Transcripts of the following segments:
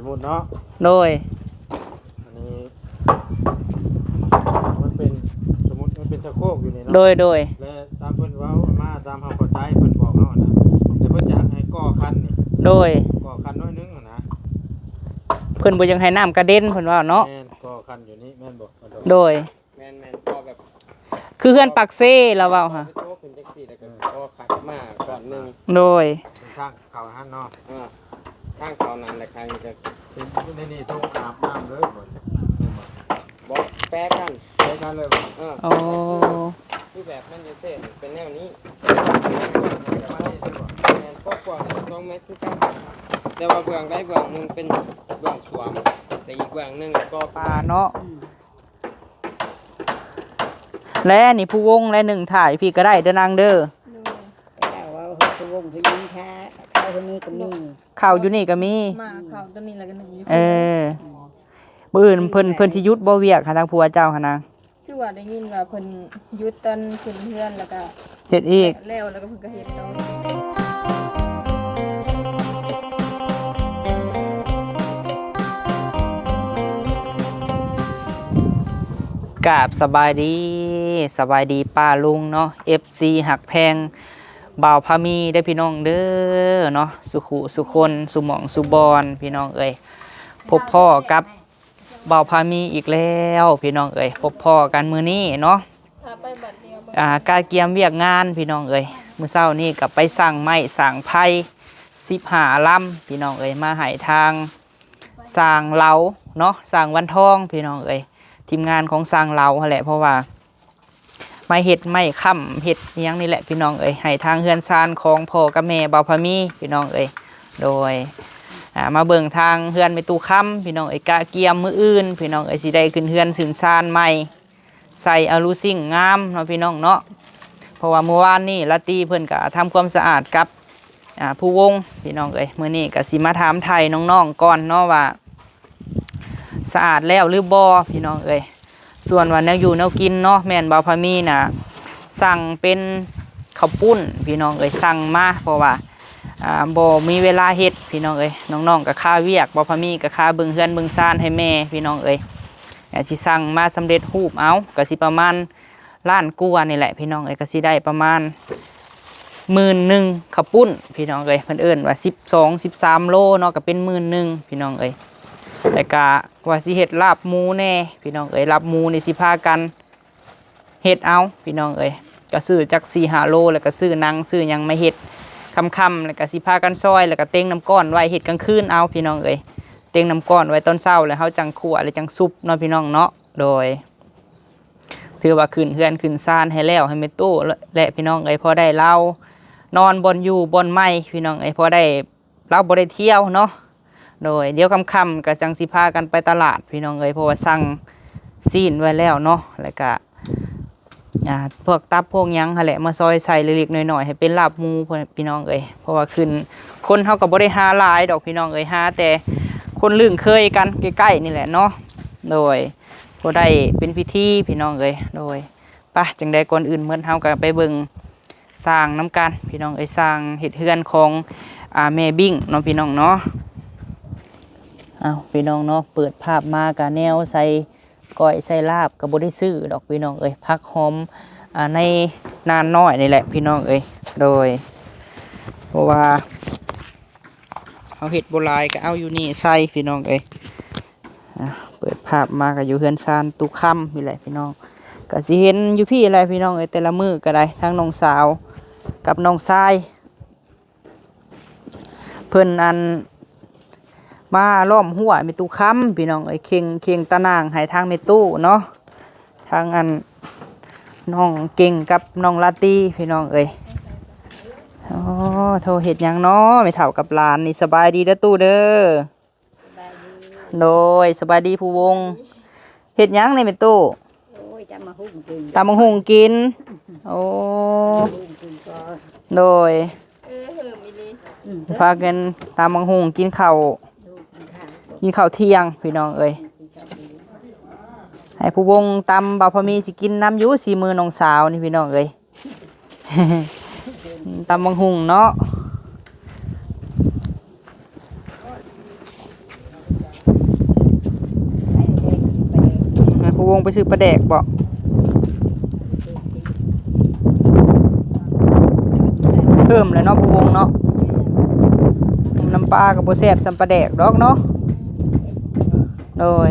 ສົມມຸດເນາະ ໂດຍ ອັນນີ້ມັນເປັນ ສົມມຸດມັນເປັນສະໂຄກຢູ່ນີ້ເນາະ ໂດຍ ໂດຍ ແລະຕາມເພິ່ນເວົ້າມາ ຕາມເຮົາເຂົ້າໃຈ ເພິ່ນບອກເຮົານະ ແຕ່ເພິ່ນຈະໃຫ້ກໍ່ຄັນນີ້ ໂດຍ ກໍ່ຄັນໜ້ອຍໜຶ່ງຫັ້ນນະ ເພິ່ນບໍ່ຢາກໃຫ້ນ້ຳກະເດັນ ເພິ່ນເວົ້າເນາະ ແມ່ນ ກໍ່ຄັນຢູ່ນີ້ແມ່ນບໍ່? ໂດຍ ແມ່ນໆ ກໍ່ແບບ ຄືເຮືອນປາກເຊລາວເວົ້າຫາ ເປັນໂຕເປັນຈັ່ງຊີ້ ແລ້ວກໍກໍ່ຄັນມາກ່ອນໜຶ່ງ ໂດຍ ເປັນທາງເຂົ້າຫັ້ນເນາະ ເອີ ທາງເຂົ້ານັ້ນແຫຼະ ໃຄຈະ ເປັນຢູ່ໃນນີ້ ຕ້ອງອາບນ້ຳເລີຍບໍ່? ບໍ່ ແປະກັນ ແປະກັນເລີຍບໍ່? ເອີ ໂອ້ ຄືແບບມັນຢູ່ເສັ້ນເປັນແນວນີ້ ແມ່ນ ກວ້າງໆ ສອງແມັດຄືກັນ ແຕ່ວ່າເບື້ອງໃດເບື້ອງໜຶ່ງເປັນເບື້ອງຊວມ ແຕ່ອີກເບື້ອງໜຶ່ງກໍປ່າເນາະ ອືມ ແລະນີ້ຜູ້ວົງແລະໜຶ່ງຖ້າຢູ່ພີ້ກໍໄດ້ເດີນາງເດີ ໂດຍ ເຈົ້າເວົ້າໃຫ້ຜູ້ວົງຜູ້ຍິງຖ້າ ເຂົ້າຢູ່ນີ້ກໍມີ ເຂົ້າຢູ່ນີ້ກໍມີ ມາເຂົ້າຕົວນີ້ແລ້ວກໍໜຶ່ງຢູ່ ເອີ ມື້ອື່ນເພິ່ນ ເພິ່ນຊິຢຸດບໍ່ວຽກຫາທາງຜົວເຈົ້າຫັ້ນນະ? ຄືວ່າໄດ້ຍິນວ່າເພິ່ນຢຸດຕອນຂຶ້ນເຮືອນ ແລ້ວກໍເຮັດອີກ ແລ້ວ ແລ້ວກໍເພິ່ນກໍເຮັດຕໍ່ ກາບສະບາຍດີ ສະບາຍດີປ້າລຸງເນາະ ເອັຟຊີຮັກແພງບ່າວພາມີເດີພີ່ນ້ອງເດີເນາະ ສູ່ຄູ່ສູ່ຄົນ ສູ່ໝ່ອງສູ່ບ່ອນພີ່ນ້ອງເອີຍ ພົບພໍ້ກັບບ່າວພາມີອີກແລ້ວພີ່ນ້ອງເອີຍ ພົບພໍ້ກັນມື້ນີ້ເນາະ ອ່າ ກະກຽມວຽກງານພີ່ນ້ອງເອີຍ ມື້ເຊົ້ານີ້ກໍໄປສັ່ງໄມ້ສ້າງໄພສິບຫ້າລຳພີ່ນ້ອງເອີຍ ມາໃຫ້ທາງຊ່າງເລົາເນາະ ຊ່າງວັນທອງພີ່ນ້ອງເອີຍ ທີມງານຂອງຊ່າງເລົາຫັ້ນແຫຼະ ເພາະວ່າ ມາເຮັດໄມ້ຄ້ຳເຮັດອີ່ຫຍັງນີ້ແຫຼະພີ່ນ້ອງເອີຍ ໃຫ້ທາງເຮືອນຊານຂອງພໍ່ກັບແມ່ບ່າວພາມີພີ່ນ້ອງເອີຍ ໂດຍ ອ່າ ມາເບິ່ງທາງເຮືອນແມ່ຕູ້ຄຳພີ່ນ້ອງເອີຍ ກະກຽມມື້ອື່ນພີ່ນ້ອງເອີຍ ຊິໄດ້ຂຶ້ນເຮືອນຂຶ້ນຊານໃໝ່ ໃສ່ອາລູຊິງງາມເນາະພີ່ນ້ອງເນາະ ເພາະວ່າມື້ວານນີ້ລາຕີເພິ່ນກະທຳຄວາມສະອາດກັບ ອ່າ ຜູ້ວົງພີ່ນ້ອງເອີຍ ມື້ນີ້ກະຊິມາຖາມໄຖ່ນ້ອງໆກ່ອນເນາະວ່າ ສະອາດແລ້ວຫຼືບໍ່ພີ່ນ້ອງເອີຍ ສ່ວນວ່າແນວຢູ່ແນວກິນເນາະ ແມ່ນບ່າວພາມີນະ ສັ່ງເປັນເຂົ້າປຸ້ນພີ່ນ້ອງເອີຍ ສັ່ງມາ ເພາະວ່າ ອ່າ ບໍ່ມີເວລາເຮັດພີ່ນ້ອງເອີຍ ນ້ອງໆກໍຄາວຽກ ບ່າວພາມີກໍຄາເບິ່ງເຮືອນເບິ່ງຊານໃຫ້ແມ່ພີ່ນ້ອງເອີຍ ກໍຊິສັ່ງມາສຳເລັດຮູບເອົາ ກໍຊິປະມານ ລ້ານກວ່ານີ້ແຫຼະພີ່ນ້ອງເອີຍ ກໍຊິໄດ້ປະມານໝື່ນໜຶ່ງເຂົ້າປຸ້ນພີ່ນ້ອງເອີຍ ເພິ່ນເອີ້ນວ່າສິບສອງ ສິບສາມໂລເນາະ ກໍເປັນໝື່ນໜຶ່ງພີ່ນ້ອງເອີຍ ແລ້ວກະວ່າຊິເຮັດລາບໝູແດ່ພີ່ນ້ອງເອີຍ ລາບໝູນີ້ຊິພາກັນເຮັດເອົາພີ່ນ້ອງເອີຍ ກໍຊື້ຈັກສີ່ຫ້າໂລ ແລ້ວກໍຊື້ໜັງຊື້ຫຍັງມາເຮັດຄ່ຳໆ ແລ້ວກໍຊິພາກັນຊອຍ ແລ້ວກໍເຕັງນ້ຳກ້ອນໄວ້ເຮັດກາງຄືນເອົາພີ່ນ້ອງເອີຍ ເຕັງນ້ຳກ້ອນໄວ້ຕອນເຊົ້າ ແລ້ວເຮົາຈັ່ງຂົ້ວ ແລ້ວຈັ່ງສຸບເນາະພີ່ນ້ອງເນາະ ໂດຍ ຖືວ່າຂຶ້ນເຮືອນຂຶ້ນຊານໃຫ້ແລ້ວໃຫ້ແມ່ຕູ້ແຫຼະພີ່ນ້ອງເອີຍ ພໍໄດ້ລາວນອນບ່ອນຢູ່ບ່ອນໃໝ່ພີ່ນ້ອງເອີຍ ພໍໄດ້ ລາວບໍ່ໄດ້ທ່ຽວເນາະ ໂດຍ ດຽວຄ່ຳໆກໍຈັ່ງຊິພາກັນໄປຕະຫຼາດພີ່ນ້ອງເອີຍ ເພາະວ່າສັ່ງຊີ້ນໄວ້ແລ້ວເນາະ ແລ້ວກະ ອ່າ ພວກຕັບພວກຫຍັງຫັ້ນແຫຼະ ມາຊອຍໃສ່ເລັກໆນ້ອຍໆ ໃຫ້ເປັນລາບໝູພີ່ນ້ອງເອີຍ ເພາະວ່າຂຶ້ນ ຄົນເຮົາກໍບໍ່ໄດ້ຫາຫຼາຍດອກພີ່ນ້ອງເອີຍ ຫາແຕ່ຄົນລຶ້ງເຄີຍກັນໃກ້ໆນີ້ແຫຼະເນາະ ໂດຍ ພໍໄດ້ເປັນພິທີພີ່ນ້ອງເອີຍ ໂດຍ ປະ ຈັ່ງໃດກ່ອນອື່ນໝົດເຮົາກໍໄປເບິ່ງຊ່າງນຳກັນພີ່ນ້ອງເອີຍ ຊ່າງເຮັດເຮືອນຂອງ ອ່າ ແມ່ບິ້ງເນາະພີ່ນ້ອງເນາະ ເອົ້າ ພີ່ນ້ອງເນາະ ເປີດພາບມາກະແນວໃສ່ກ້ອຍໃສ່ລາບກໍບໍ່ໄດ້ຊື້ດອກພີ່ນ້ອງເອີຍ ຜັກຫອມ ອ່າ ໃນນານນ້ອຍນີ້ແຫຼະພີ່ນ້ອງເອີຍ ໂດຍ ເພາະວ່າ ເຮົາເຮັດບໍ່ຫຼາຍກໍເອົາຢູ່ນີ້ໃສ່ພີ່ນ້ອງເອີຍ ອ່າ ເປີດພາບມາກໍຢູ່ເຮືອນຊານຕູ້ຄຳນີ້ແຫຼະພີ່ນ້ອງ ກໍຊິເຫັນຢູ່ພີ້ແຫຼະພີ່ນ້ອງເອີຍ ແຕ່ລະມື້ກໍໄດ້ ທັງນ້ອງສາວກັບນ້ອງຊາຍ ເພິ່ນອັນ ມາລ້ອມຮົ້ວແມ່ຕູ້ຄຳພີ່ນ້ອງເອີຍ ເຄັ່ງ ເຄັ່ງຕາໜ່າງໃຫ້ທາງແມ່ຕູ້ເນາະ ທາງອັນ ນ້ອງເກັ່ງກັບນ້ອງລາຕີພີ່ນ້ອງເອີຍ ໂອ້ ໂທ ເຮັດຫຍັງເນາະ ແມ່ເຖົ້າກັບຫຼານນີ້ ສະບາຍດີເດີຕູ້ເດີ ສະບາຍດີ ໂດຍ ສະບາຍດີຜູ້ວົງ ເຮັດຫຍັງນີ້ແມ່ຕູ້ ໂອ້ຍ ຕຳບັກຫຸ່ງກິນ ຕຳບັກຫຸ່ງກິນ ໂອ້ ຕຳບັກຫຸ່ງກິນກ່ອນ ໂດຍ ເອີ ເຫີມອີ່ຫຼີ ອືມ ພາກັນຕຳບັກຫຸ່ງກິນເຂົ້າ ກິນເຂົ້າ ກິນເຂົ້າທ່ຽງພີ່ນ້ອງເອີຍ ກິນເຂົ້າທ່ຽງ ໃຫ້ຜູ້ວົງຕຳ ບ່າວພາມີຊິກິນນຳຢູ່ ສີມືນ້ອງສາວນີ້ພີ່ນ້ອງເອີຍ ຕຳບັກຫຸ່ງເນາະ ລົງໄປຊື້ປາແດກບໍ? ເພີ່ມແລ້ວເນາະ ຜູ້ວົງເນາະ. ນ້ຳປາກໍບໍ່ແຊບສ່ຳປາແດກດອກເນາະ. ໂດຍ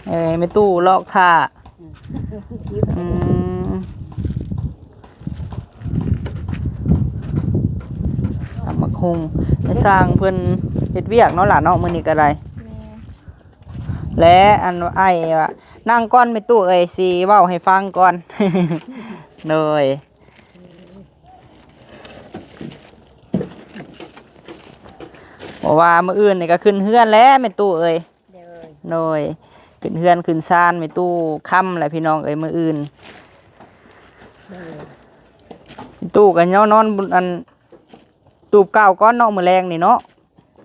ເອີ ແມ່ຕູ້ລອກຖ້າ. ອືມ ຕຳບັກຫຸ່ງ ແມ່ຊ່າງເພິ່ນເຮັດວຽກເນາະຫຼານເນາະ ມື້ນີ້ກໍໄດ້. ແລະ ອັນອ້າຍວ່າ ນັ່ງກ່ອນແມ່ຕູ້ເອີຍ ຊິເວົ້າໃຫ້ຟັງກ່ອນ. ໂດຍ ເພາະວ່າມື້ອື່ນນີ້ກໍຂຶ້ນເຮືອນແລ້ວແມ່ຕູ້ເອີຍ. ໂດຍ ໂດຍ ຂຶ້ນເຮືອນຂຶ້ນຊານແມ່ຕູ້ຄ່ຳແຫຼະພີ່ນ້ອງເອີຍ ມື້ອື່ນ. ໂດຍ ແມ່ຕູ້ກໍນອນ ນອນ ອັນ ຕູບເກົ່າກ່ອນເນາະ ມື້ແລງນີ້ເນາະ.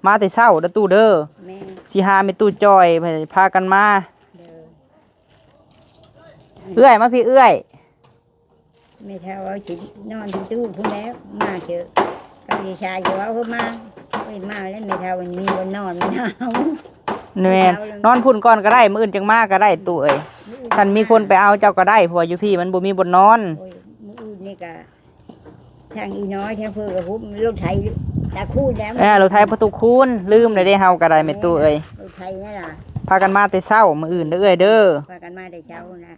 ມາແຕ່ເຊົ້າເດີຕູ້ເດີ. ແມ່ນ ຊິຫາແມ່ຕູ້ຈ່ອຍ ພາກັນມາ. ໂດຍ ເອື້ອຍ ມາພີ້ເອື້ອຍ. ແມ່ເຖົ້າເວົ້າຊິນອນທີ່ຕູ້ພຸ້ນແລ້ວ ມາເທີະ ກັບຍາຍຊາຢູ່ເວົ້າເພິ່ນມາ. ໂອ້ຍ ມາແລ້ວແມ່ເຖົ້ານີ້ມີບ່ອນນອນ ມັນໜາວ. ແມ່ນ ນອນພຸ້ນກ່ອນກໍໄດ້ ມື້ອື່ນຈັ່ງມາກໍໄດ້ຕູ້ເອີຍ. ຄັນມີຄົນໄປເອົາເຈົ້າກໍໄດ້ ເພາະວ່າຢູ່ພີ້ມັນບໍ່ມີບ່ອນນອນ. ໂອ້ຍ ມື້ອື່ນນີ້ກະ ທາງອີນ້ອຍທາງເພິ່ນກໍຮຸບລົດໄຖຕາຄູນແລ້ວ. ເອີ ລົດໄຖປະຕູຄູນ ລືມແລ້ວເດ້ເຮົາກໍໄດ້ແມ່ຕູ້ເອີຍ. ລົດໄຖນັ້ນລະ ພາກັນມາແຕ່ເຊົ້າ ມື້ອື່ນເດີເອື້ອຍເດີ. ພາກັນມາແຕ່ເຊົ້ານະ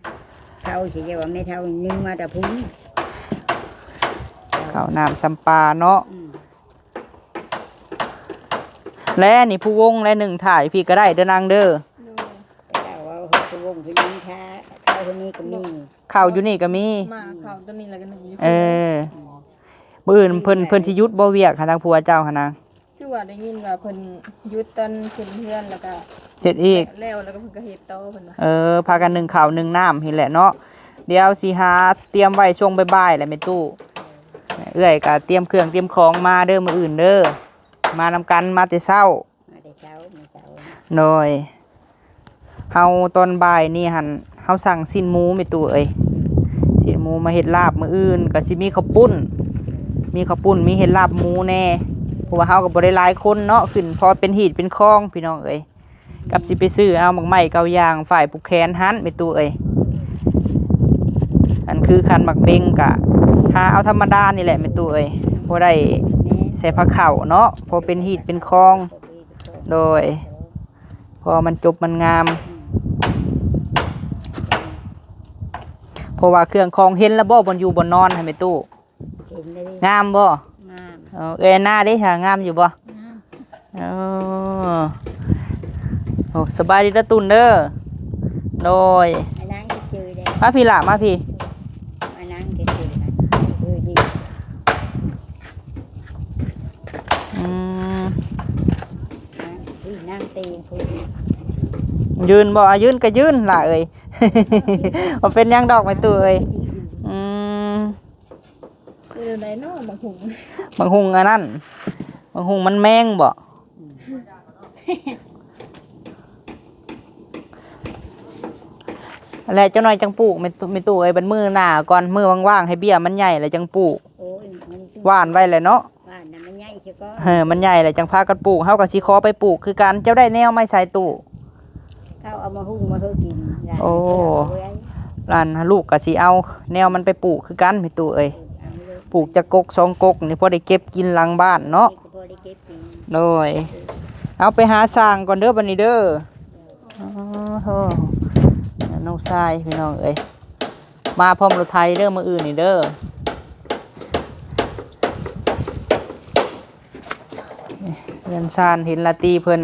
ເຊົ້າຊິໄດ້ວ່າແມ່ເຖົ້ານຶງມາແຕ່ພຸ້ນ. ເຂົ້ານ້ຳຊຳປາເນາະ. ອືມ ແລະນີ້ຜູ້ວົງແລະໜຶ່ງຖ້າຢູ່ພີ້ກໍໄດ້ເດີນາງເດີ. ໂດຍ ເຈົ້າເວົ້າຜູ້ວົງຜູ້ໜຶ່ງຖ້າ ເຂົ້າຢູ່ນີ້ກໍມີ ເຂົ້າຢູ່ນີ້ກໍມີ. ມາເຂົ້າຕົວນີ້ແລ້ວກໍໜຶ່ງຢູ່ ເອີ ມື້ອື່ນເພິ່ນ ເພິ່ນຊິຢຸດບໍ່ວຽກຫາທາງຜົວເຈົ້າຫັ້ນນະ? ຄືວ່າໄດ້ຍິນວ່າເພິ່ນຢຸດຕອນຂຶ້ນເຮືອນ ແລ້ວກໍເຮັດອີກ ແລ້ວ ແລ້ວກໍເພິ່ນກໍເຮັດຕໍ່ເພິ່ນວ່າ. ເອີ ພາກັນໜຶ້ງເຂົ້າໜຶ້ງນ້ຳຫັ້ນແຫຼະເນາະ. ດຽວຊິຫາຕຽມໄວ້ຊ່ວງບ່າຍໆແຫຼະແມ່ຕູ້. ເອື້ອຍກໍຕຽມເຄື່ອງຕຽມຂອງມາເດີມື້ອື່ນເດີ. ມານຳກັນ ມາແຕ່ເຊົ້າ ມາແຕ່ເຊົ້າ ມື້ເຊົ້າ. ໂດຍ ເຮົາຕອນບ່າຍນີ້ຫັ້ນ ເຮົາສັ່ງຊີ້ນໝູແມ່ຕູ້ເອີຍ. ຊີ້ນໝູມາເຮັດລາບ ມື້ອື່ນກໍຊິມີເຂົ້າປຸ້ນ ມີເຂົ້າປຸ້ນ ມີເຮັດລາບໝູແດ່ ເພາະວ່າເຮົາກໍບໍ່ໄດ້ຫຼາຍຄົນເນາະ ຂຶ້ນພໍເປັນຮີດເປັນຄອງ ພີ່ນ້ອງເອີຍ. ກັບຊິໄປຊື້ເອົາໝາກໄມ້ເກົ້າຢ່າງ ຝ້າຍຜູກແຂນຫັ້ນແມ່ຕູ້ເອີຍ. ອັນຄືຄັນໝາກເບັງກະຫາເອົາທຳມະດານີ້ແຫຼະແມ່ຕູ້ເອີຍ ບໍ່ໄດ້ໃສ່ພາເຂົ້າເນາະ ພໍເປັນຮີດເປັນຄອງ. ໂດຍ ພໍມັນຈົບມັນງາມ. ເພາະວ່າເຄື່ອງຂອງເຫັນແລ້ວບໍ່ ບ່ອນຢູ່ບ່ອນນອນຫັ້ນແມ່ຕູ້? ເຫັນເລີຍ. ງາມບໍ່? ງາມ. ເອີ ເອື້ອຍນາເດ້ ງາມຢູ່ບໍ່? ງາມ. ໂອ້ ໂອ້ ສະບາຍດີເດີຕຸ່ນເດີ. ໂດຍ ມາພີ້ຫຼ້າ ມາພີ້. ອືມ ນາງຕີນພຸ້ນ ຢືນບໍ່? ອາ ຢືນກໍຢືນຫຼ້າເອີຍ. ບໍ່ເປັນຫຍັງດອກແມ່ຕູ້ເອີຍ. ອືມ ເອີ ໄດ້ເນາະ ບັກຫຸ່ງ ບັກຫຸ່ງອັນນັ້ນ ບັກຫຸ່ງມັນແມງບໍ? ແລ້ວຈັກໜ້ອຍຈັ່ງປູກ ແມ່ຕູ້ ແມ່ຕູ້ເອີຍ. ບັດມື້ໜ້າກ່ອນ ມື້ວ່າງໆໃຫ້ເບ້ຍມັນໃຫຍ່ແລ້ວຈັ່ງປູກ. ໂອ້ຍ ມັນຫວ່ານໄວ້ແລ້ວເນາະ. ຫວ່ານນະ ມັນໃຫຍ່ຊະກ່ອນ. ເອີ ມັນໃຫຍ່ແລ້ວຈັ່ງພາກັນປູກ. ເຮົາກໍຊິຂໍໄປປູກຄືກັນ. ເຈົ້າໄດ້ແນວມາໃສ່ຕູ້? ເຂົາເອົາມາຫຸ່ງມາເຮີກິນ. ໂອ້ ຫຼານລູກກໍຊິເອົາແນວມັນໄປປູກຄືກັນແມ່ຕູ້ເອີຍ. ປູກຈັກກົກສອງກົກນີ້ ພໍໄດ້ເກັບກິນຫຼັງບ້ານເນາະ. ໂດຍ ເອົາໄປຫາສ້າງກ່ອນເດີບັດນີ້ເດີ. ໂອ້ ໂຫ ນ້ອງຊາຍ ພີ່ນ້ອງເອີຍ. ມາພ້ອມລົດໄຖເດີມື້ອື່ນນີ້ເດີ. ເຮືອນຊານເຫັນລາຕີເພິ່ນ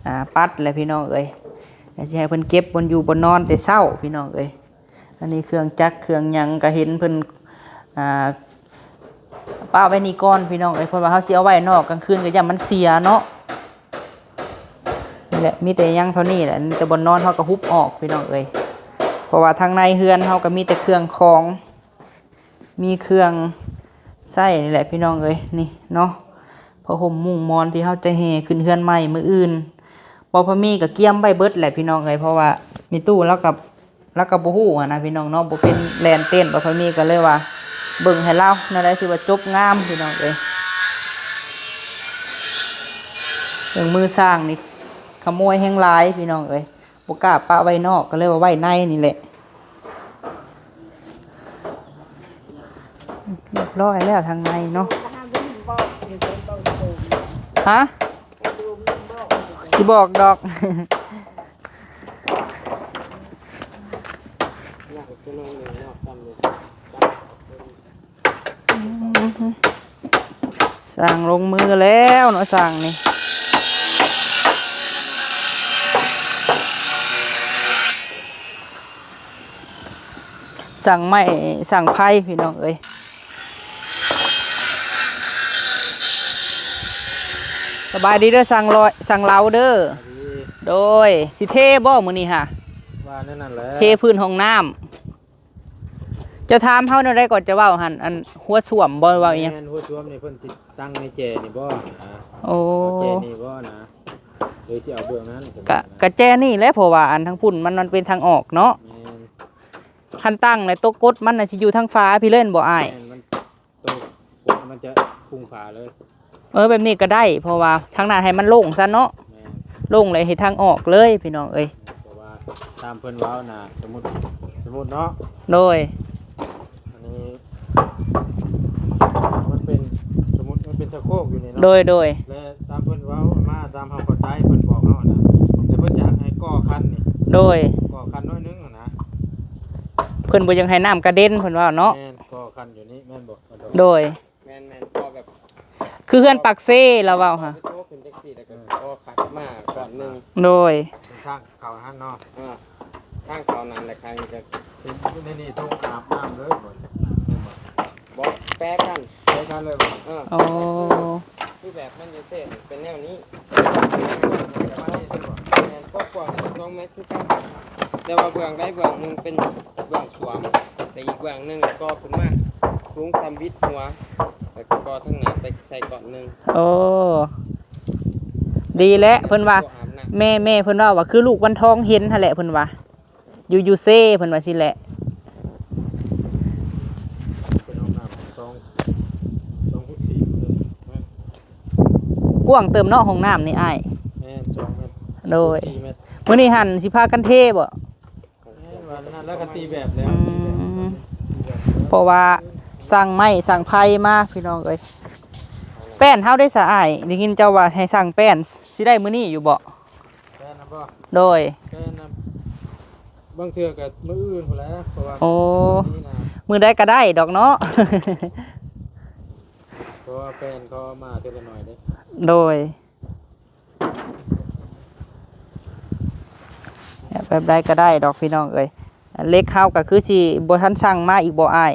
ອ່າ ປັດແຫຼະພີ່ນ້ອງເອີຍ. ແລ້ວຊິໃຫ້ເພິ່ນເກັບບ່ອນຢູ່ບ່ອນນອນແຕ່ເຊົ້າພີ່ນ້ອງເອີຍ. ອັນນີ້ເຄື່ອງຈັກເຄື່ອງຫຍັງກໍເຫັນເພິ່ນ ອ່າ ປະໄວ້ນີ້ກ່ອນພີ່ນ້ອງເອີຍ. ເພາະວ່າເຮົາຊິເອົາໄວ້ນອກ ກາງຄືນກໍຢ້ານມັນເສຍເນາະ. ນີ້ແຫຼະ ມີແຕ່ຫຍັງເທົ່ານີ້ແຫຼະ ມີແຕ່ບ່ອນນອນເຮົາກໍຮຸບອອກພີ່ນ້ອງເອີຍ. ເພາະວ່າທາງໃນເຮືອນເຮົາກໍມີແຕ່ເຄື່ອງຂອງ ມີເຄື່ອງໃຊ້ນີ້ແຫຼະພີ່ນ້ອງເອີຍ. ນີ້ເນາະ ຜ້າຫົ່ມມຸ້ງໝອນທີ່ເຮົາຈະແຫ່ຂຶ້ນເຮືອນໃໝ່ມື້ອື່ນ. ບໍ່ພໍມີກໍກຽມໄວ້ເບິດແຫຼະພີ່ນ້ອງເອີຍ. ເພາະວ່າແມ່ຕູ້ລາວກໍ ລາວກໍບໍ່ຮູ້ຫັ້ນນະພີ່ນ້ອງເນາະ ບໍ່ເປັນແລ່ນເຕັ້ນ. ບໍ່ພໍມີກໍເລີຍວ່າເບິ່ງໃຫ້ລາວແນວໃດ ຖືວ່າຈົບງາມພີ່ນ້ອງເອີຍ. ເຄື່ອງມືຊ່າງນີ້ຂະໂມຍແຮງຫຼາຍພີ່ນ້ອງເອີຍ. ບໍ່ກ້າປະໄວ້ນອກ ກໍເລີຍວ່າໄວ້ໃນນີ້ແຫຼະ. ຮຽບຮ້ອຍແລ້ວທາງໃນເນາະ. ຮະ? ຊິບອກດອກ. ຊ່າງລົງມືແລ້ວເນາະ ຊ່າງນີ້ ຊ່າງໄມ້ ຊ່າງໄຟ ພີ່ນ້ອງເອີຍ. ສະບາຍດີເດີ ຊ່າງລອຍ ຊ່າງເລົາເດີ. ໂດຍ ຊິເທບໍ່ມື້ນີ້ຫະ? ວ່າແນວນັ້ນແຫຼະ ເທພື້ນຫ້ອງນ້ຳ. ເຈົ້າຖາມເຮົາແນວໃດກໍຈະເວົ້າຫັ້ນ ອັນຫົວສ້ວມບໍ່ ເວົ້າອີ່ຫຍັງ? ແມ່ນ ຫົວສ້ວມນີ້ເພິ່ນຊິຕັ້ງໃນແຈນີ້ບໍ່ນະ? ໂອ້ ເອົາແຈນີ້ບໍ່ນະ ຫຼືຊິເອົາເບື້ອງນັ້ນ? ກະ ກະແຈນີ້ແຫຼະ ເພາະວ່າອັນທາງພຸ້ນມັນ ມັນເປັນທາງອອກເນາະ. ແມ່ນ ຄັນຕັ້ງແລ້ວຕົວກົດມັນນະຊິຢູ່ທາງຝາພີ້ເລີຍບໍ່ອ້າຍ? ແມ່ນ ມັນຕົວກົດມັນຈະພຸ່ງຝາເລີຍ. ເອີ ແບບນີ້ກໍໄດ້ ເພາະວ່າທາງນັ້ນໃຫ້ມັນໂລ່ງຊະເນາະ. ແມ່ນ ໂລ່ງແລ້ວເຮັດທາງອອກເລີຍພີ່ນ້ອງເອີຍ. ເພາະວ່າຕາມເພິ່ນເວົ້ານະ ສົມມຸດ ສົມມຸດເນາະ. ໂດຍ ອັນນີ້ມັນເປັນ ສົມມຸດມັນເປັນສະໂຄກຢູ່ນີ້ເນາະ. ໂດຍ ໂດຍ ແລະຕາມເພິ່ນເວົ້າມາ ຕາມເຮົາເຂົ້າໃຈ ເພິ່ນບອກເຮົານະ ແຕ່ເພິ່ນຈະໃຫ້ກໍ່ຄັນນີ້. ໂດຍ ກໍ່ຄັນໜ້ອຍໜຶ່ງຫັ້ນນະ ເພິ່ນບໍ່ຢາກໃຫ້ນ້ຳກະເດັນ ເພິ່ນເວົ້າເນາະ. ແມ່ນ ກໍ່ຄັນຢູ່ນີ້ແມ່ນບໍ່? ໂດຍ ແມ່ນໆ ກໍແບບ ຄືເຮືອນປາກເຊລາວເວົ້າຫະ ໂຕຂຶ້ນຈັ່ງຊີ້ ແລ້ວກໍ ເອີ ກໍຂັດມາກ່ອນໜຶ່ງ. ໂດຍ ເປັນທາງເຂົ້າຫັ້ນເນາະ. ເອີ ທາງເຂົ້ານັ້ນແຫຼະ ໃຄກໍເປັນຢູ່ໃນນີ້ ໂຖອາບນ້ຳເລີຍບໍ່? ບໍ່ ແປະກັນ ແປະກັນເລີຍບໍ່? ເອີ ໂອ້ ຄືແບບມັນຢູ່ເສັ້ນເປັນແນວນີ້ ແມ່ນ ກວ້າງສອງແມັດຄືກັນ ແຕ່ວ່າເບື້ອງໃດເບື້ອງໜຶ່ງເປັນເບື້ອງສວມ ແຕ່ອີກເບື້ອງໜຶ່ງກໍຂຶ້ນມາສູງສ່ຳບິດຫົວ ແລ້ວກໍກໍ່ທາງໜ້າໄປໃສ່ກ້ອນໜຶ່ງ. ໂອ້ ດີແຫຼະ ເພິ່ນວ່າ ແມ່ ແມ່ເພິ່ນເວົ້າວ່າຄືລູກວັນທອງເຫັນຫັ້ນແຫຼະ ເພິ່ນວ່າ ຢູ່ ຢູ່ເຊ ເພິ່ນວ່າຊີ້ແຫຼະ. ເປັນຫ້ອງນ້ຳສອງ ສອງຟຸດສີ່ຟຸດເລີຍ ກວ້າງເຕີບເນາະ ຫ້ອງນ້ຳນີ້ອ້າຍ. ແມ່ນ ສອງແມັດ ໂດຍ ສີ່ແມັດ. ມື້ນີ້ຫັ້ນຊິພາກັນເທບໍ່? ແມ່ນວ່ານັ້ນແລ້ວກໍຕີແບບແລ້ວ. ອືມ ເພາະວ່າສັ່ງໄມ້ສັ່ງໄຜ່ມາພີ່ນ້ອງເອີຍ. ແປ້ນເຮົາໄດ້ສະອ້າຍ ໄດ້ຍິນເຈົ້າວ່າໃຫ້ສັ່ງແປ້ນ ຊິໄດ້ມື້ນີ້ຢູ່ບໍ່? ແປ້ນນະບໍ່? ໂດຍ ແປ້ນນະ ບາງເທື່ອກໍມື້ອື່ນພຸ້ນແຫຼະ ເພາະວ່າ ໂອ້ ມື້ນີ້ນະ ມື້ໃດກໍໄດ້ດອກເນາະ. ເພາະວ່າແປ້ນເຂົາເອົາມາເທື່ອລະໜ້ອຍເດ້. ໂດຍ ແບບໃດກໍໄດ້ດອກພີ່ນ້ອງເອີຍ. ເຫຼັກເຮົາກໍຄືຊິບໍ່ທັນສັ່ງມາອີກບໍ່ອ້າຍ?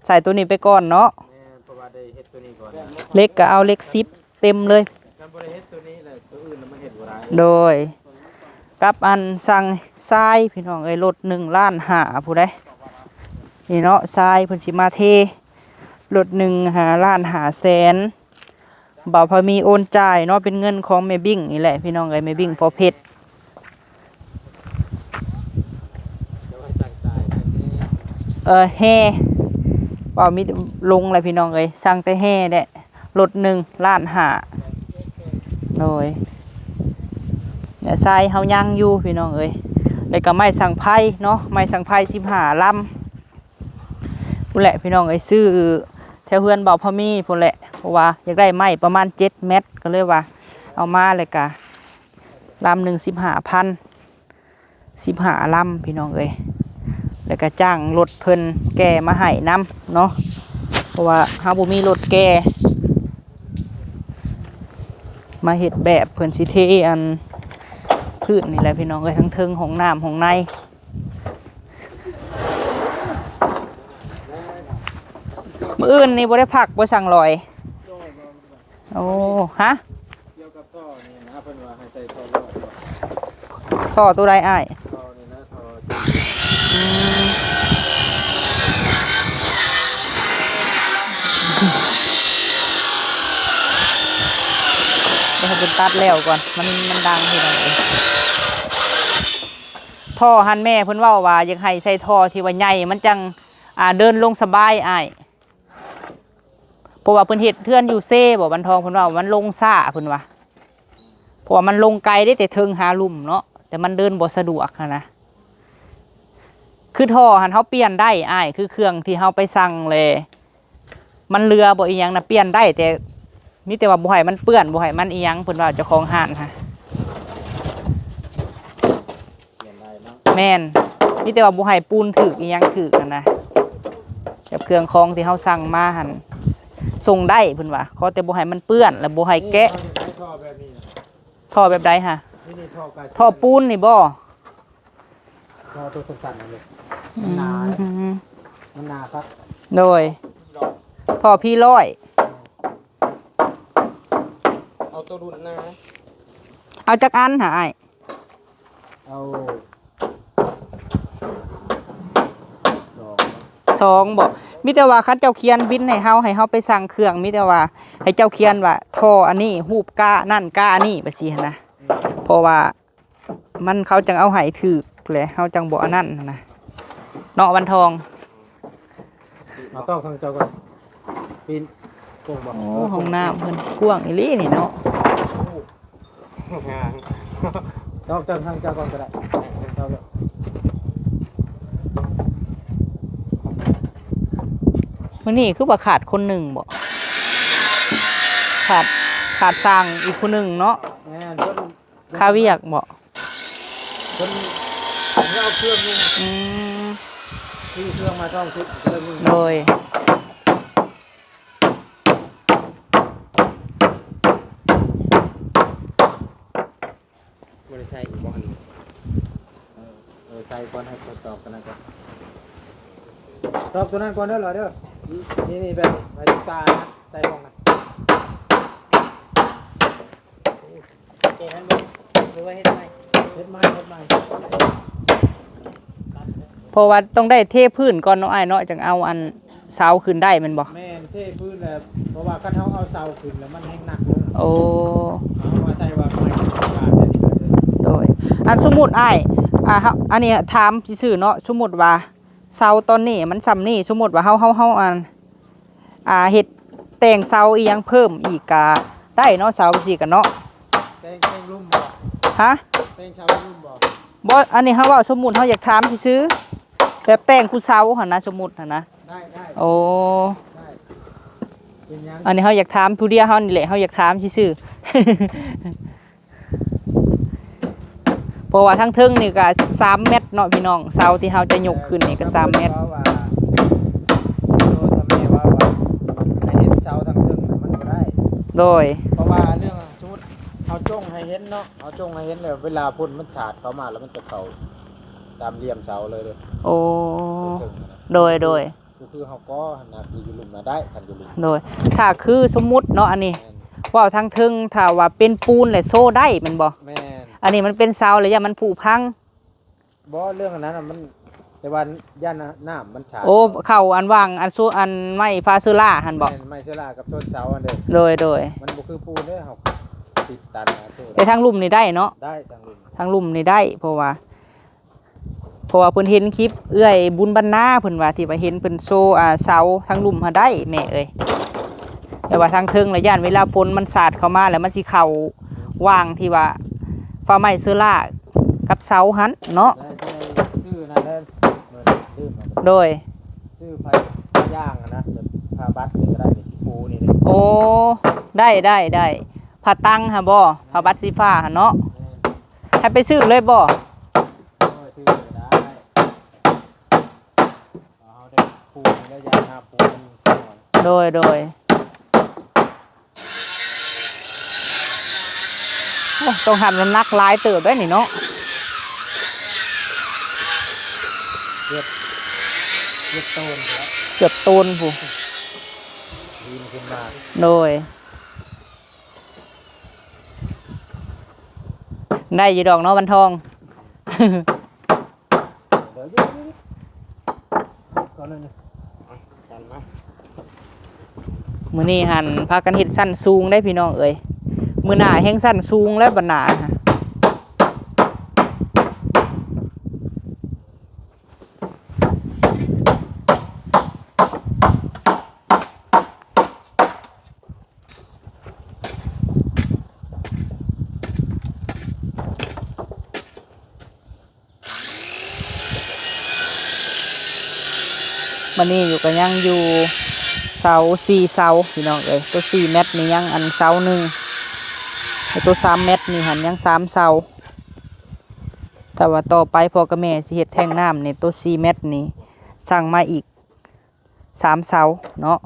ໃສ່ໂຕນີ້ໄປກ່ອນເນາະ. ແມ່ນ ເພາະວ່າໄດ້ເຮັດໂຕນີ້ກ່ອນນະ. ເຫຼັກກໍເອົາເຫຼັກສິບເຕັມເລີຍ. ຄັນບໍ່ໄດ້ເຮັດໂຕນີ້ແຫຼະ ໂຕອື່ນນະມັນເຮັດບໍ່ໄດ້. ໂດຍ ກັບອັນສັ່ງຊາຍພີ່ນ້ອງເອີຍ ລົດໜຶ່ງລ້ານຫ້າ ຜູ້ໃດ ນີ້ເນາະ ຊາຍເພິ່ນຊິມາເທ ລົດໜຶ່ງຫ້າລ້ານຫ້າແສນ. ບ່າວພາມີໂອນຈ່າຍເນາະ ເປັນເງິນຂອງແມ່ບິ້ງນີ້ແຫຼະພີ່ນ້ອງເອີຍ ແມ່ບິ້ງພໍ່ເພັດ. ເອີ ແຮ່ ເວົ້າມີແຕ່ລົງແຫຼະພີ່ນ້ອງເອີຍ ສັ່ງແຕ່ແຮ່ແຫຼະ ລົດໜຶ່ງລ້ານຫ້າ. ໂດຍ ແລະຊາຍເຮົາຍັງຢູ່ພີ່ນ້ອງເອີຍ ແລ້ວກໍໄມ້ສັງໄພເນາະ ໄມ້ສັງໄພສິບຫ້າລຳ. ພຸ້ນແຫຼະພີ່ນ້ອງເອີຍ ຊື້ແຖວເຮືອນບ່າວພາມີພຸ້ນແຫຼະ ເພາະວ່າຢາກໄດ້ໄມ້ປະມານເຈັດແມັດ ກໍເລີຍວ່າເອົາມາ ແລ້ວກະລຳໜຶ່ງສິບຫ້າພັນ ສິບຫ້າລຳພີ່ນ້ອງເອີຍ. ແລ້ວກະຈ້າງລົດເພິ່ນແກ່ມາໃຫ້ນຳເນາະ ເພາະວ່າເຮົາບໍ່ມີລົດແກ່ ມາເຮັດແບບເພິ່ນຊິເທອັນພື້ນນີ້ແຫຼະພີ່ນ້ອງເອີຍ ທັງເທິງຫ້ອງນ້ຳຫ້ອງໃນ. ມື້ອື່ນນີ້ບໍ່ໄດ້ພັກບໍ່ ຊ່າງລອຍ? ໂອ້ ຮະ? ກ່ຽວກັບທໍ່ນີ້ນະ ເພິ່ນວ່າໃຫ້ໃສ່ທໍ່ຫຼອດ. ທໍ່ໂຕໃດອ້າຍ? ທໍ່ນີ້ນະ ທໍ່ ອືມ ໃຫ້ເພິ່ນຕັດແລ້ວກ່ອນ ມັນ ມັນດັງພີ່ນ້ອງເອີຍ. ທໍ່ຫັ້ນແມ່ເພິ່ນເວົ້າວ່າຢາກໃຫ້ໃສ່ທໍ່ທີ່ວ່າໃຫຍ່ ມັນຈັ່ງ ອ່າ ເດີນລົງສະບາຍອ້າຍ ເພາະວ່າເພິ່ນເຮັດເຮືອນຢູ່ເຊບໍ່ ບັນທອງ ເພິ່ນວ່າມັນລົງຊ້າເພິ່ນວ່າ ເພາະວ່າມັນລົງໄກເດ້ ແຕ່ເທິງຫາລຸ່ມເນາະ ແຕ່ມັນເດີນບໍ່ສະດວກຫັ້ນນະ. ຄືທໍ່ຫັ້ນເຮົາປ່ຽນໄດ້ອ້າຍ ຄືເຄື່ອງທີ່ເຮົາໄປສັ່ງແລ້ວ ມັນເຫຼືອບໍ່ອີ່ຫຍັງນະ ປ່ຽນໄດ້ ແຕ່ມີແຕ່ວ່າບໍ່ໃຫ້ມັນເປື້ອນ ບໍ່ໃຫ້ມັນອີ່ຫຍັງ ເພິ່ນວ່າເຈົ້າຂອງຮ້ານຫັ້ນ. ປ່ຽນໄດ້ເນາະ. ແມ່ນ ມີແຕ່ວ່າບໍ່ໃຫ້ປູນຖືກອີ່ຫຍັງຖືກຫັ້ນນະ. ແບບເຄື່ອງຂອງທີ່ເຮົາສັ່ງມາຫັ້ນ ສົ່ງໄດ້ເພິ່ນວ່າ ຂໍແຕ່ບໍ່ໃຫ້ມັນເປື້ອນ ແລະບໍ່ໃຫ້ແກະ. ນີ້ເຮົາຢາກໄດ້ທໍ່ແບບນີ້ນະ. ທໍ່ແບບໃດຫະ? ນີ້ ນີ້ທໍ່ການ ທໍ່ປູນນີ້ບໍ່? ທໍ່ໂຕສັ້ນໆນັ້ນເລີຍ ມັນໜາ ອືມ ມັນໜາຄັກ. ໂດຍ ທໍ່ພີຮ້ອຍ ເອົາໂຕດຸ່ນໜາ. ເອົາຈັກອັນຫະອ້າຍ? ເອົາ ສອງ ສອງບໍ? ມີແຕ່ວ່າຄັນເຈົ້າຂຽນບິນໃຫ້ເຮົາ ໃຫ້ເຮົາໄປສັ່ງເຄື່ອງ ມີແຕ່ວ່າໃຫ້ເຈົ້າຂຽນວ່າ ທໍ່ອັນນີ້ຮູບການັ້ນກາອັນນີ້ ແບບຊີ້ຫັ້ນນະ. ອືມ ເພາະວ່າ ມັນ ເຂົາຈັ່ງເອົາໃຫ້ຖືກແຫຼະ ເຮົາຈັ່ງບໍ່ອັນນັ້ນຫັ້ນນະ ເນາະວັນທອງ. ເອົາຕອກທາງເຈົ້າກ່ອນ ປີນໂກງບໍ່? ໂອ້ ຫ້ອງນ້ຳເພິ່ນກວ້າງອີ່ຫຼີນີ້ເນາະ. ຕອກທາງເຈົ້າກ່ອນກໍໄດ້ ເຈົ້າເລີຍ. ມື້ນີ້ຄືວ່າຂາດຄົນໜຶ່ງບໍ? ຂາດ ຂາດຊ່າງອີກຜູ້ໜຶ່ງເນາະ. ແມ່ນ ເພິ່ນ ຄາວຽກບໍ? ເພິ່ນເອົາເຄື່ອງໜຶ່ງ ອືມ ຊື້ເຄື່ອງມາສອງຊຸດ ເຄື່ອງໜຶ່ງ. ໂດຍ ບໍ່ໄດ້ໃຊ້ອີກບໍ່ອັນນີ້? ເອີ ເອີ ໃສ່ກ່ອນ ໃຫ້ເຂົາຕອກກັນນະ ຕອກຕົວນັ້ນກ່ອນເດີຫຼອຍເດີ. ນີ້ ນີ້ ແບບໃຫ້ຕານະ ໃສ່ຫ້ອງນະ. ເຈນັ້ນບໍ່ ຫຼືວ່າເຮັດໃໝ່? ເຮັດໃໝ່ ເຮັດໃໝ່. ເພາະວ່າຕ້ອງໄດ້ເທພື້ນກ່ອນເນາະອ້າຍເນາະ ຈັ່ງເອົາອັນເສົາຂຶ້ນໄດ້ແມ່ນບໍ່? ແມ່ນ ເທພື້ນແລ້ວ ເພາະວ່າຄັນເຮົາເອົາເສົາຂຶ້ນແລ້ວມັນແຮ່ງໜັກລົງ. ໂອ້ ເຮົາມາໃສ່ວ່າໃໝ່ ໂດຍ ອັນສົມມຸດອ້າຍ ອ່າ ເຮົາ ອັນນີ້ຖາມຊື່ໆເນາະ ສົມມຸດວ່າເສົາຕອນນີ້ມັນສ່ຳນີ້ ສົມມຸດວ່າເຮົາ ເຮົາ ເຮົາ ອັນ ອ່າ ເຮັດແຕ່ງເສົາອີ່ຫຍັງເພີ່ມອີກກະໄດ້ເນາະ ເສົາຈັ່ງຊີ້ກະເນາະ. ແຕ່ງ ແຕ່ງລຸ່ມບໍ່? ຮະ? ແຕ່ງເສົາລຸ່ມບໍ່? ບໍ່ ອັນນີ້ເຮົາເວົ້າສົມມຸດ ເຮົາຢາກຖາມຊື່ໆ ແບບແຕ່ງຄູ່ເສົາຫັ້ນນະ ສົມມຸດຫັ້ນນະ. ໄດ້ ໄດ້ ໂອ້ ໄດ້ ເປັນຫຍັງ? ອັນນີ້ເຮົາຢາກຖາມຜູ້ດຽວເຮົານີ້ແຫຼະ ເຮົາຢາກຖາມຊື່ໆ. ເພາະວ່າທາງເທິງນີ້ກະສາມແມັດເນາະພີ່ນ້ອງ ເສົາທີ່ເຮົາຈະຍົກຂຶ້ນນີ້ກະສາມແມັດ. ເຂົາເວົ້າວ່າ ໂຕທະແມ່ເວົ້າວ່າ ໃຫ້ເຮັດເສົາທາງເທິງນະມັນບໍ່ໄດ້. ໂດຍ ເພາະວ່າເລື່ອງສົມມຸດເຮົາຈົ່ງໃຫ້ເຫັນເນາະ ເຮົາຈົ່ງໃຫ້ເຫັນແລ້ວ ເວລາຝົນມັນສາດເຂົ້າມາແລ້ວມັນຈະເຂົ້າຕາມຫຼ່ຽມເສົາເລີຍເດ້. ໂອ້ ເທິງນະ ໂດຍ ໂດຍ. ຄືເຮົາກໍ່ຫັ້ນນະ ຄືຢູ່ລຸ່ມນະໄດ້ ຄັນຢູ່ລຸ່ມ. ໂດຍ ຖ້າຄືສົມມຸດເນາະ ອັນນີ້ ແມ່ນ ເວົ້າທາງເທິງ ຖ້າວ່າເປັນປູນແລ້ວໂຊໄດ້ແມ່ນບໍ່? ແມ່ນ ອັນນີ້ມັນເປັນເສົາແລ້ວຢ້ານມັນຜຸພັງ. ບໍ່ ເລື່ອງອັນນັ້ນນະມັນ ແຕ່ວ່າຢ້ານນ້ຳມັນສາດ. ໂອ້ ເຂົ້າອັນຫວ່າງອັນໂຊ ອັນໄມ້ຟາເຊີລາຫັ້ນບໍ່? ແມ່ນ ໄມ້ເຊີລາກັບໂທນເສົາຫັ້ນເດ້. ໂດຍ ໂດຍ ມັນບໍ່ຄືປູນເດ້ ເຮົາຕິດຕັນນະ. ແຕ່ທາງລຸ່ມນີ້ໄດ້ເນາະ? ໄດ້ ທາງລຸ່ມ ທາງລຸ່ມນີ້ໄດ້ ເພາະວ່າ ເພາະວ່າເພິ່ນເຫັນຄລິບເອື້ອຍບຸນບັນນາ ເພິ່ນວ່າ ທີ່ວ່າເຫັນເພິ່ນໂຊ ອ່າ ເສົາທາງລຸ່ມຫັ້ນໄດ້ແມ່ເອີຍ. ແຕ່ວ່າທາງເທິງລະຢ້ານເວລາຝົນມັນສາດເຂົ້າມາແລ້ວມັນຊິເຂົ້າຫວ່າງທີ່ວ່າຝາໄມ້ເຊີລາກັບເສົາຫັ້ນເນາະ. ໄດ້ ໄດ້ຊື້ນັ້ນແລ້ວ ລືມ. ໂດຍ ຊື້ຜ້າ ຜ້າຢາງຫັ້ນນະ ຜ້າບັດນີ້ກໍໄດ້ ນີ້ຊິປູນີ້ເດ້. ໂອ້ ໄດ້ ໄດ້ ໄດ້ ຜ້າຕັງຫັ້ນບໍ່? ຜ້າບັດສີຟ້າຫັ້ນເນາະ. ແມ່ນ ໃຫ້ໄປຊື້ເລີຍບໍ່? ໂອ້ຍ ຊື້ກໍໄດ້ ເຮົາໄດ້ປູນີ້ແລ້ວ ຢາກຫາປູມັນໜ້ອຍ. ໂດຍ ໂດຍ ໂອ້ ຕ້ອງຮັບນ້ຳໜັກຫຼາຍເຕີບໄດ໋ນີ້ເນາະ. ເກືອບ ເກືອບໂຕນພຸ້ນແຫຼະ ເກືອບໂຕນພຸ້ນ ດີນຂຶ້ນມາ. ໂດຍ ໄດ້ຢູ່ດອກເນາະວັນທອງ. ມື້ນີ້ຫັ້ນພາກັນເຮັດຊັ້ນສູງເດ້ພີ່ນ້ອງເອີຍ ມື້ໜ້າແຮ່ງຊັ້ນສູງແລ້ວບັດໜ້າ. ໂ ບັດນີ້ຢູ່ກໍຍັງຢູ່ເສົາສີ່ເສົາພີ່ນ້ອງເອີຍ. ຕົວສີ່ແມັດນີ້ຍັງອັນເສົາໜຶ່ງ ແລະ ຕົວສາມແມັດນີ້ຫັ້ນຍັງສາມເສົາ. ແຕ່ວ່າຕໍ່ໄປພໍ່ກັບແມ່ຊິເຮັດແທງນ້ຳນີ້ ຕົວສີ່ແມັດນີ້ສັ່ງມາອີກ ສາມເສົາເນາະ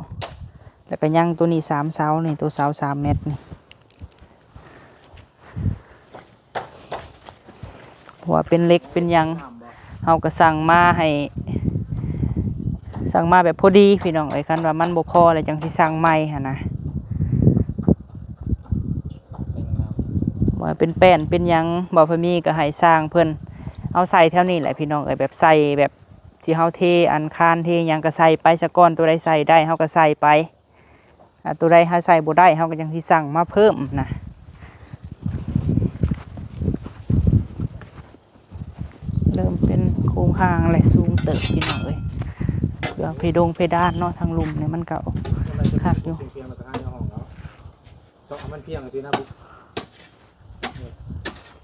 ແລ້ວກໍຍັງຕົວນີ້ສາມເສົານີ້ ຕົວເສົາສາມແມັດນີ້ ເພາະວ່າເປັນເຫຼັກເປັນຫຍັງ ເຮົາກໍສັ່ງມາໃຫ້ ສັ່ງມາແບບພໍດີພີ່ນ້ອງເອີຍ. ຄັນວ່າມັນບໍ່ພໍແລ້ວຈັ່ງຊິສັ່ງໃໝ່ຫັ້ນນະ ວ່າເປັນແປ້ນເປັນຫຍັງ ບໍ່ພໍມີກໍໃຫ້ຊ່າງເພິ່ນເອົາໃສ່ແຖວນີ້ແຫຼະພີ່ນ້ອງເອີຍ. ແບບໃສ່ແບບ ທີ່ເຮົາເທອັນຄານເທຫຍັງກໍໃສ່ໄປສາກ່ອນ ຕົວໃດໃສ່ໄດ້ເຮົາກໍໃສ່ໄປ ອາ ຕົວໃດເຮົາໃສ່ບໍ່ໄດ້ເຮົາກໍຍັງຊິສັ່ງມາເພີ່ມນະ. ເລີ່ມເປັນໂຄງຮ່າງແລ້ວ ສູງເຕີບພີ່ນ້ອງເອີຍ. ເພື່ອເພດົງເພດານເນາະ ທາງລຸ່ມນີ້ມັນກໍຄັກຢູ່. ເຈາະໃຫ້ມັນພຽງຊິນະ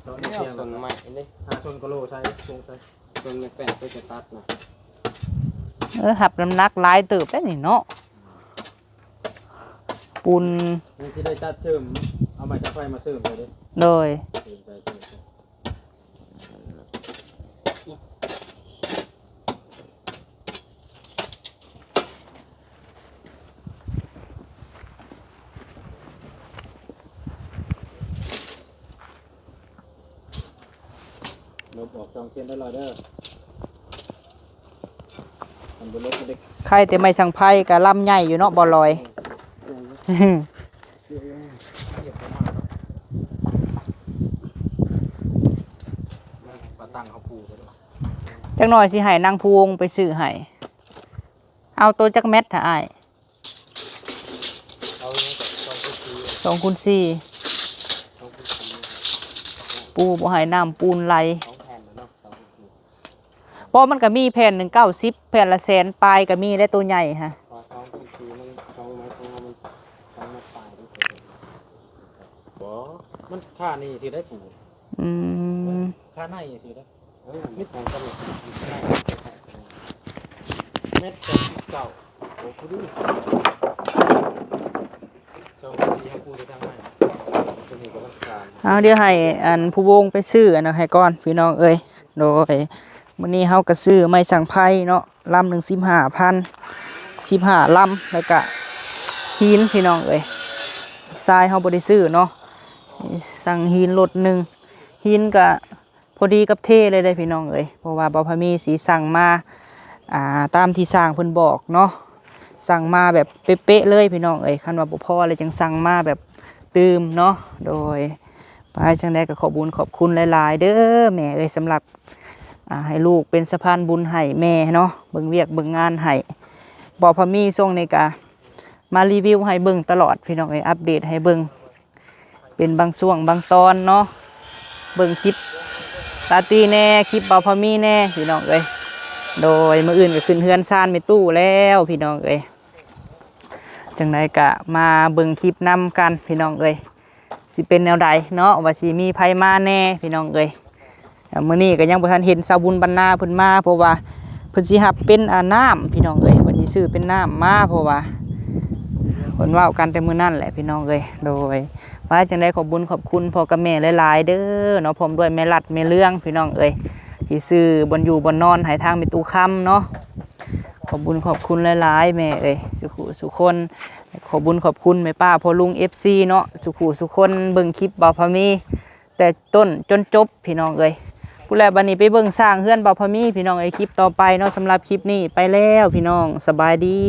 ເຈາະໃຫ້ມັນພຽງ ສ່ວນໃໝ່ເດ້ ຫາສ່ວນກະໂຫຼໃສ່ ໂຄງໃສ່ ເບິ່ງແມ່ນແປ້ນເພິ່ນຈະຕັດນະ. ເອີ ຮັບນ້ຳໜັກຫຼາຍເຕີບໄດ໋ນີ້ເນາະ ປູນ. ນີ້ຊິໄດ້ຕັດເສີມ ເອົາໄມ້ສາກໄຟມາເສີມໃສ່ເດ້. ໂດຍ ເສີມໃສ່ ເສີມໃສ່. ລົບອອກສອງເສັ້ນໄດ້ລອຍເດີ. ມັນບໍ່ລົບມັນໄດ້ ໃຄ່ແຕ່ໄມ້ສັງໄພກໍລຳໃຫຍ່ຢູ່ເນາະ ບໍ່ລອຍ. ປາຕັ້ງເຮົາປູໄປເນາະ. ຈັກໜ່ອຍຊິໃຫ້ນາງພູວົງໄປຊື້ໃຫ້. ເອົາໂຕຈັກແມັດຫາອ້າຍ? ເອົາຫຍັງກໍສອງຄູນສີ່ ສອງຄູນສີ່ ສອງຄູນສີ່. ປູບໍ່ໃຫ້ນ້ຳປູນໄຫຼ ສອງແຜ່ນເນາະ ສອງຄູນສີ່. ບໍ່ ມັນກໍມີແຜ່ນໜຶ່ງເກົ້າສິບ ແຜ່ນລະແສນປາຍກໍມີແຫຼະ ໂຕໃຫຍ່ຫະ. ສອງຄູນສີ່ມັນ ສອງແມັດ ສອງແມັດປາຍ. ບໍ່ ມັນຄ່ານີ້ຊິໄດ້ປູ. ອືມ ຄ່າໃນຊິໄດ້. ເອີ ມີຂອງຕະຫຼອດ ແມັດສອງສິບເກົ້າ. ໂອ້ ຜູ້ດີ ສອງຄູນສີ່ ເຮົາປູໄດ້ທາງໃນ ຕົວນີ້ກໍລັກສາ. ເອົາ ດຽວໃຫ້ອັນຜູ້ວົງໄປຊື້ອັນນັ້ນໃຫ້ກ່ອນພີ່ນ້ອງເອີຍ. ໂດຍ ມື້ນີ້ເຮົາກໍຊື້ໄມ້ສັງໄພເນາະ ລຳໜຶ່ງສິບຫ້າພັນ ສິບຫ້າລຳ ແລ້ວກະຫີນພີ່ນ້ອງເອີຍ. ຊາຍເຮົາບໍ່ໄດ້ຊື້ເນາະ ສັ່ງຫີນລົດໜຶ່ງ ຫີນກະ ພໍດີກັບເທເລີຍເດ້ພີ່ນ້ອງເອີຍ ເພາະວ່າບ່າວພາມີຊິສັ່ງມາ ອ່າ ຕາມທີ່ຊ່າງເພິ່ນບອກເນາະ ສັ່ງມາແບບເປະໆເລີຍພີ່ນ້ອງເອີຍ. ຄັນວ່າບໍ່ພໍແລ້ວຈັ່ງສັ່ງມາແບບຕື່ມເນາະ. ໂດຍ ໄປ ຈັ່ງໃດກໍຂອບບຸນຂອບຄຸນຫຼາຍໆເດີແມ່ເອີຍ ສຳລັບ ອ່າ ໃຫ້ລູກເປັນສະພານບຸນໃຫ້ແມ່ເນາະ ເບິ່ງວຽກເບິ່ງງານໃຫ້. ບ່າວພາມີຊ່ວງນີ້ກະມາຣີວິວໃຫ້ເບິ່ງຕະຫຼອດພີ່ນ້ອງເອີຍ ອັບເດດໃຫ້ເບິ່ງ ເປັນບາງຊ່ວງບາງຕອນເນາະ ເບິ່ງຄລິບຕາຕີແດ່ ຄລິບບ່າວພາມີແດ່ພີ່ນ້ອງເອີຍ. ໂດຍ ມື້ອື່ນກໍຂຶ້ນເຮືອນຊານແມ່ຕູ້ແລ້ວພີ່ນ້ອງເອີຍ. ຈັ່ງໃດກໍມາເບິ່ງຄລິບນຳກັນພີ່ນ້ອງເອີຍ ຊິເປັນແນວໃດເນາະ ວ່າຊິມີໃຜມາແດ່ພີ່ນ້ອງເອີຍ. ແລ້ວມື້ນີ້ກໍຍັງບໍ່ທັນເຫັນສາວບຸນບັນນາເພິ່ນມາ ເພາະວ່າເພິ່ນຊິຮັບເປັນ ອ່າ ນ້ຳພີ່ນ້ອງເອີຍ ເພິ່ນຊິຊື້ເປັນນ້ຳມາ ເພາະວ່າເພິ່ນເວົ້າກັນແຕ່ມື້ນັ້ນແຫຼະພີ່ນ້ອງເອີຍ. ໂດຍ ວ່າຈັ່ງໃດຂອບບຸນຂອບຄຸນພໍ່ກັບແມ່ຫຼາຍໆເດີເນາະ ພ້ອມດ້ວຍແມ່ລັດແມ່ເລື່ອງພີ່ນ້ອງເອີຍ ທີ່ຊື້ບ່ອນຢູ່ບ່ອນນອນໃຫ້ທາງແມ່ຕູ້ຄຳເນາະ. ຂອບບຸນຂອບຄຸນຫຼາຍໆແມ່ເອີຍ ສູ່ຄູ່ສູ່ຄົນ. ຂອບບຸນຂອບຄຸນແມ່ປ້າພໍ່ລຸງ ເອັຟຊີ ເນາະ ສູ່ຄູ່ສູ່ຄົນ ເບິ່ງຄລິບບ່າວພາມີ ແຕ່ຕົ້ນຈົນຈົບພີ່ນ້ອງເອີຍ. ພຸ້ນແຫຼະ ບັດນີ້ໄປເບິ່ງສ້າງເຮືອນບ່າວພາມີພີ່ນ້ອງເອີຍ ຄລິບຕໍ່ໄປເນາະ. ສຳລັບຄລິບນີ້ໄປແລ້ວພີ່ນ້ອງ ສະບາຍດີ.